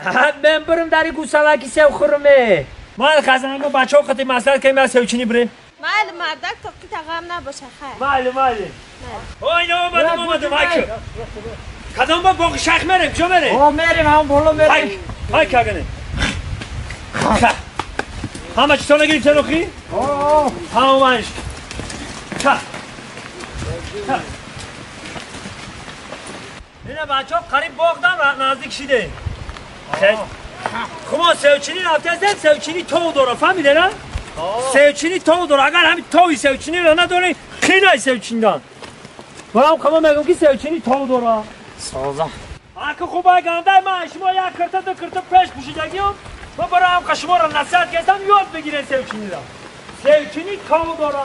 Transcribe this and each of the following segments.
من برم داری گوساله سیو خورمه. مال خزانه بچه‌ها خاطر مسئله که من سیوچینی بریم. مال مردک تو که غم نباشه خیر. مال مال. اوه اومدم اومدم هاک. کدام با باغ شیخ میریم کجا میریم؟ او میریم هم بالا میریم. هاک هاک همه چطور نگیریم تنوخی؟ اوه همه منش. چه؟ اینا بچه‌ها قریب باغ دم نزدیک شده. خیلی خب ما سیوچینی رفته هستیم سیوچینی تو داره فهمیده نه؟ سیوچینی تو داره اگر همین توی سیوچینی رو نداری خیلی سیوچینی دان برام خب میگم که سیوچینی تو داره سازم اگه خوب اگه من شما یک کرته دو کرته پیش پوشیدگیم من برام که شما رو نصیحت کردم یاد بگیرین سیوچینی را سیوچینی تو داره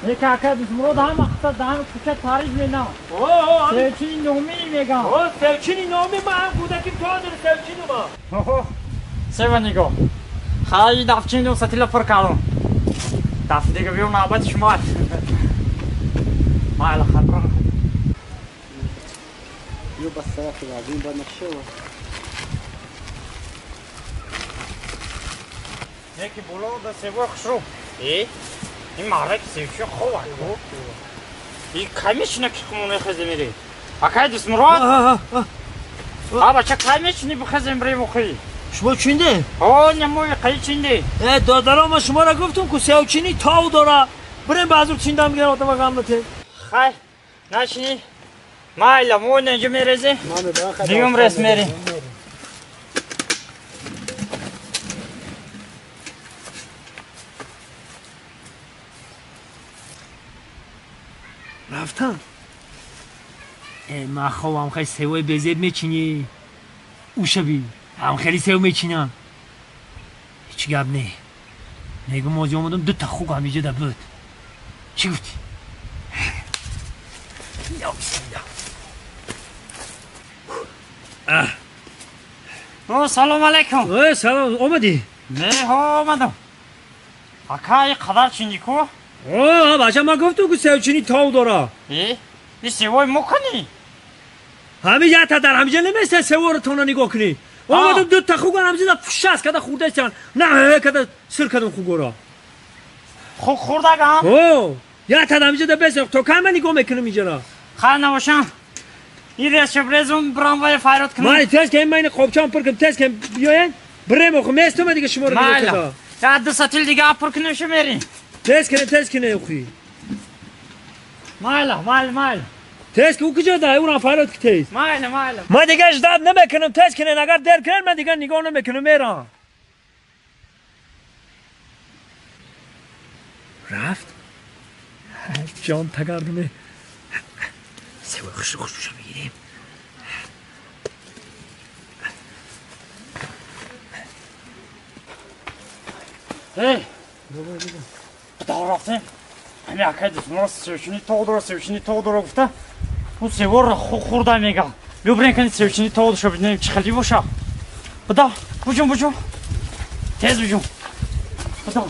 یک اکا دوست هم اختصار دهم کوچه تاریخ مینا اوه سیوچینی نومی میگم اوه سیوچینی نومی من هم بوده که تو داره سیوچینی ما اوه سیو نگاه خیلی دفچین دو سطیل پر کردم دفع دیگه بیام نوبت شما ما الان خطر یو بس ساعت العظیم با نقشه یکی بالا دا سیو خشرو ای این مارک سیوچی خوب کو این کمیش نکی خمونه خزه میری اکای دوست مراد آ بچه کمیش نی بخزم بری مخی شما چینده؟ آه نموی قی چینده دادرا ما شما را گفتم که سیوچینی تاو داره بریم به چیندم میگن آدم غم نته خیر نشینی مایلا مو نجا میرزی دیگم رس میری رفتم من خوابم خیلی سیوی بزید میچینی او شبی هم خیلی سیو میچینم هیچ گپ نه میگم موزی اومدم دو تا خوک همیشه ده بود چی گفتی؟ یا بسم الله. او سلام علیکم. سلام اومدی؟ نه ها اومدم. اکای قدر چینی کو؟ اوه بچه من گفتم که سیوچینی تاو داره. ای این سیوی مکنی؟ همین یه تا در همینجا نمیسته سیو رو تونه نگاه کنی. اومدم دو تا خوگان همینجا پشست کده خورده چند نه کده سر کدم خوگورا. خوگ خورده گم؟ اوه یه تا همینجا ده بس تو کم من نگاه میکنم اینجا. خیر نباشم. این ریس شبرزم برام وای فایرات کنم. من تست که من قوبچام پر کنم تست که بیاین بریم آخه میستم دیگه شما رو دیگه. یا دو ساتیل دیگه پر کنم شو میریم. تست کنه تست کنه اخی. مایلا مایل مایل. تست که او کجا ده اون فایرات که تست. مایل مایل. من دیگه اجداد نمیکنم تست کنه اگر در کنن من دیگه نگاه نمیکنم میرم. رفت. جان تگردمه. سوی خوش خوش بگیریم. ای بابا رفتیم همین اکای دوست مرا سیوچینی تو داره سیوچینی تو داره گفته اون سیوار را خورده میگه بیا بریم کنی سیوچینی تو داره ببینیم چه خیلی باشه بدا بجون بجون تیز بجون بدا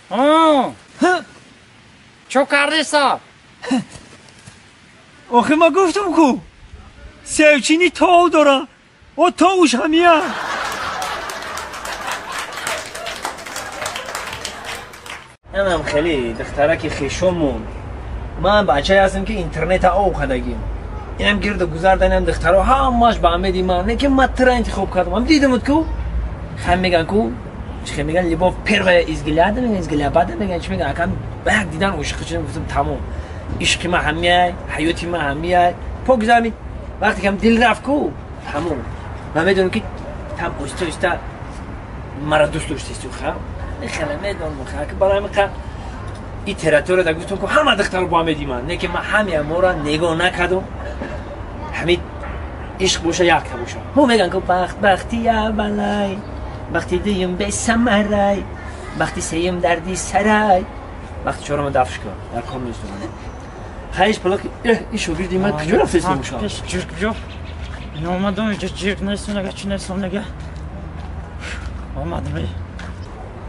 آه چو کردی صاحب؟ آخه ما گفتم کو سیوچینی تاو داره او تاوش همیه. هم خیلی دخترک خیشمون من بچه هستم که اینترنت او خدگیم اینم گرد گذر هم دخترها همش به امید من نه که من تر انتخاب کردم هم دیدم کو خم میگن کو چه میگن لباف первая изгляда میگن изгляда میگن چی میگن اکم بعد دیدن عشق شدم گفتم تمام عشق ما همیه حیاتی ما همیه پاک زمین وقتی که دل رفت کو تمام من میدونم که تم اوستا اوستا مرا دوست داشتی تو خم خیلی میدونم خم که برای من این تراتور را گفتم که همه دختر با هم من نه که من همه ما را نگاه نکردم همین عشق باشه یک تا باشه ما میگن که بخت بختی اولای بختی دویم به سمرای بختی سیم دردی سرای بختی چهارم دفش کن در کام نیست خیش پلاک این شوگردی من کجا رفت اسم موشا پیش جرک بجو این اومدم اینجا جرک نیست نگه چی نیست نگه اومدم ای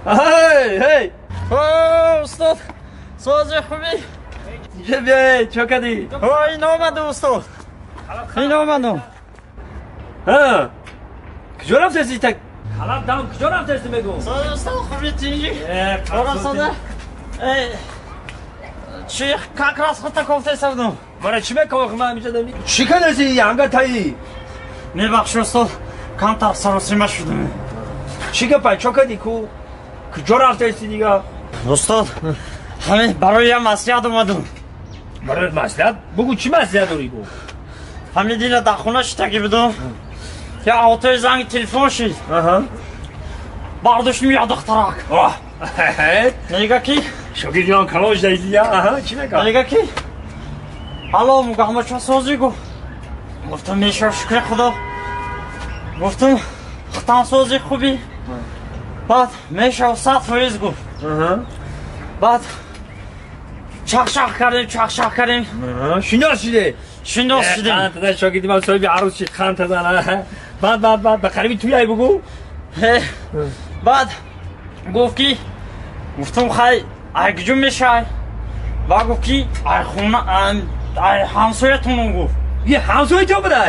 هی هی Устод, сози хуби? Инҷа биёед, чо кардӣ? Ин омадам, устод. Ин омадам. Ҳа. Куҷо рафтаси так? Халаб дам куҷо рафтаси мегӯм? Сози устод, хуби тинҷи. Орасада. Чи как раз худта кофтесавдум. Мара чӣ мекавах ман ҳамиҷа дами? Чӣ кадаси янга таи? Мебахши устод, камтар саросима шудам. Чӣ гапай, чо кардӣ ку? Куҷо рафтаси дига? Устод, ҳамин барои як маслиҳат омадум. Барои маслиҳат? Бугӯ чӣ маслиҳат дорӣ гу? Ҳамин дина дар хона шитагӣ будум. Як отои занги телефон шид. Бардоштум як духтарак. Мега ки? Шогирдиён калош дайдия. Аҳа, чӣ мега? Мега ки? Алло, мугаммадшо созӣ гу. Гуфтам мешав шукри Худо. Гуфтам хитансозӣ хубӣ. Баъд мешав 100% гуфт. Баъд чахчах кардем, чахчах кардем. Шинос шиде. Шинос шидем. Қантадан шогирди ман соҳиби арӯс шид, қантадан. Баъд баъд баъд ба қариби туяй бугӯ. Баъд гуфт ки гуфтам хай ай куҷо мешай? Баъд гуфт ки ай хона ай ҳамсоятонам гуфт. Е ҳамсояи ту буда?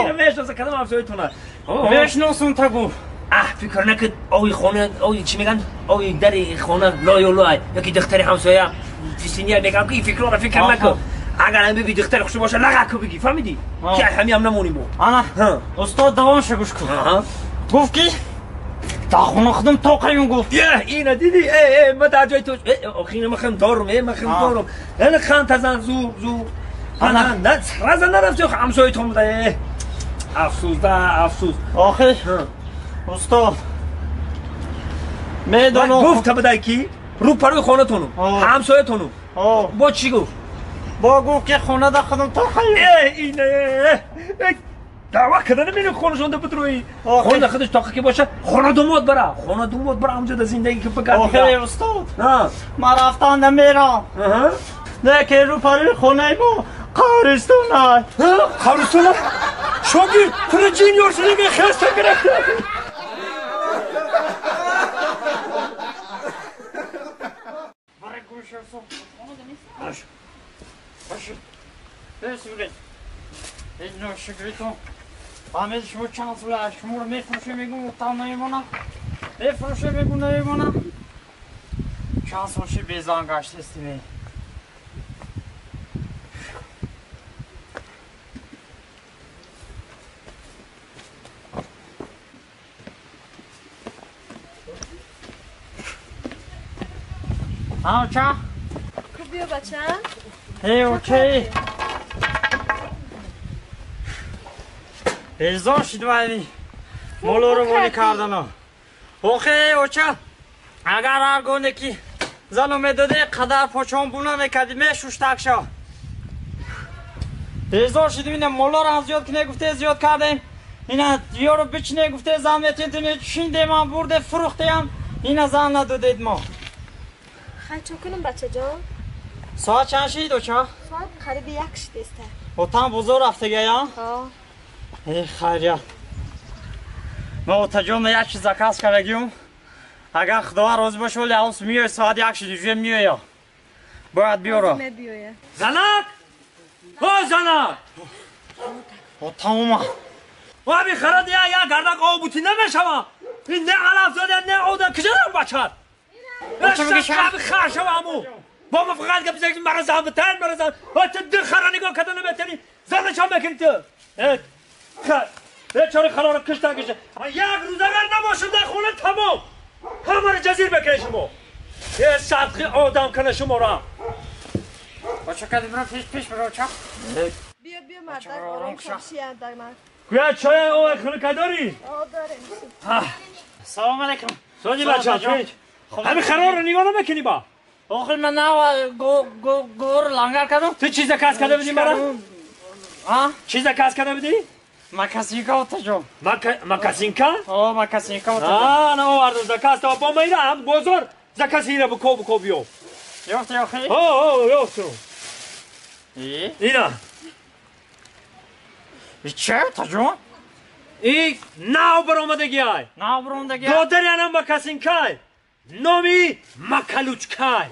Ина мешносам, кадом ҳамсоятона? Мешносам та гуфт. Аҳ, фикр накун, ои хона, ои чӣ меган? Ои дари хона лою лой, яки духтари ҳамсоя фисиния меган ки фикрора фикр накун. Агар ҳам биби духтари хушрӯ боша, лаға ку биги, фаҳмидӣ? Ки ҳами ҳам намоним мо. Ана, устод давомша гӯш кун. Гуфт ки дар хона худам тоқаюм гуфт. Е, ина дидӣ? Э, ма дар ҷои ту, охи ма хам дорум, ма хам дорум. Ана хантазан зур, зур. Ана, на, сразу нарафти ҳамсояи ту буда. Афсӯс да, афсӯс. Охи, устод, медонам. Гуфта будай ки рӯпарӯи хонатонум, ҳамсоятонум. Бо чӣ гуфт? Бо гуфт ки хонада худам тоқаюм. Ина, даъва карда намерем хонашонда бидроӣ. Хона худаш тоқа ки боша, хона думод бара, хона думод бара, ҳамҷода зиндагӣ ки фикр. Охи, устод, ман рафтан намерам. Не ки рӯпарӯи хонаи мо қабристон ай. Қабристон? Шогирд, туро ҷин ёр шуда хаста гирифта. Ҳамед шумо чанд сола шуморо мефурӯшем мегӯм, отам намемонам. Мефурӯшем мегӯм, намемонам. Чанд сол ши безан гаштестиме. Оча? Хуб биё бача. Эй, окей. Безор шид вайни. Молоро волӣ кардано. Охе, оча. Агар ҳар гоне ки зану медоде, қадар почон бу намекардӣ, мешуштакша. Безор шидим, ина молоро ҳам зиёд кине гуфте, зиёд кардем. Ина ёро бичине гуфте, зан метинтине чиндемам, бурде фурӯхтеам, ина зан надодед мо. Хай чо кунам бачаҷон? Соат чанд шид, оча? Соат қариби 1 шидеста. Отам бозор рафтагаян? Ҳо. Э, хайрия. Ма отаҷон як чиз заказ кардагиюм. Агар Худованд розӣ боша, вале ҳавс миёй, соат 1 шид, уже миёя. Бояд биёра. Занак! О, занак! Отам омад. Ҳами харад я гардак об бути намешава. Ин не алаф зода, не ода, куҷо дорам бачат? Шаби хар шава ҳаму. Бо ма фақат гап зад, мара зан битан, мара зан. Ту ду хара нигоҳ карда наметавонӣ. Зана чо мекунӣ ту? Хар. Чори хароро кишта кишта. Як рӯз агар набошам дар хона тамом. Ҳамаро ҷазир бикунед шумо. Садқи одам кана шуморо. Бача кади бира пеш пеш бира оча. Биё биё мардак ором шия дар ман. Гӯя чой о хунука дорӣ? О дорем. Салом алейкум. Сози бача, ҳами хароро нигоҳ намекунӣ ба? Охир ман нав гор лангар кардам. Ту чиз заказ карда будӣ мара? А? Чиз заказ карда будӣ? Макасинка отаҷон. Макасинка? О, макасинка отаҷон. А, на овардам заказ та бо майра ҳам бозор заказ ира буко буко биё. Ёфти охи? О, о, ёфтум. И? Ина. И че отаҷон? И нав баромадагиай. Нав баромадагиай? Додари анам макасинкай. Номи Макалучкай.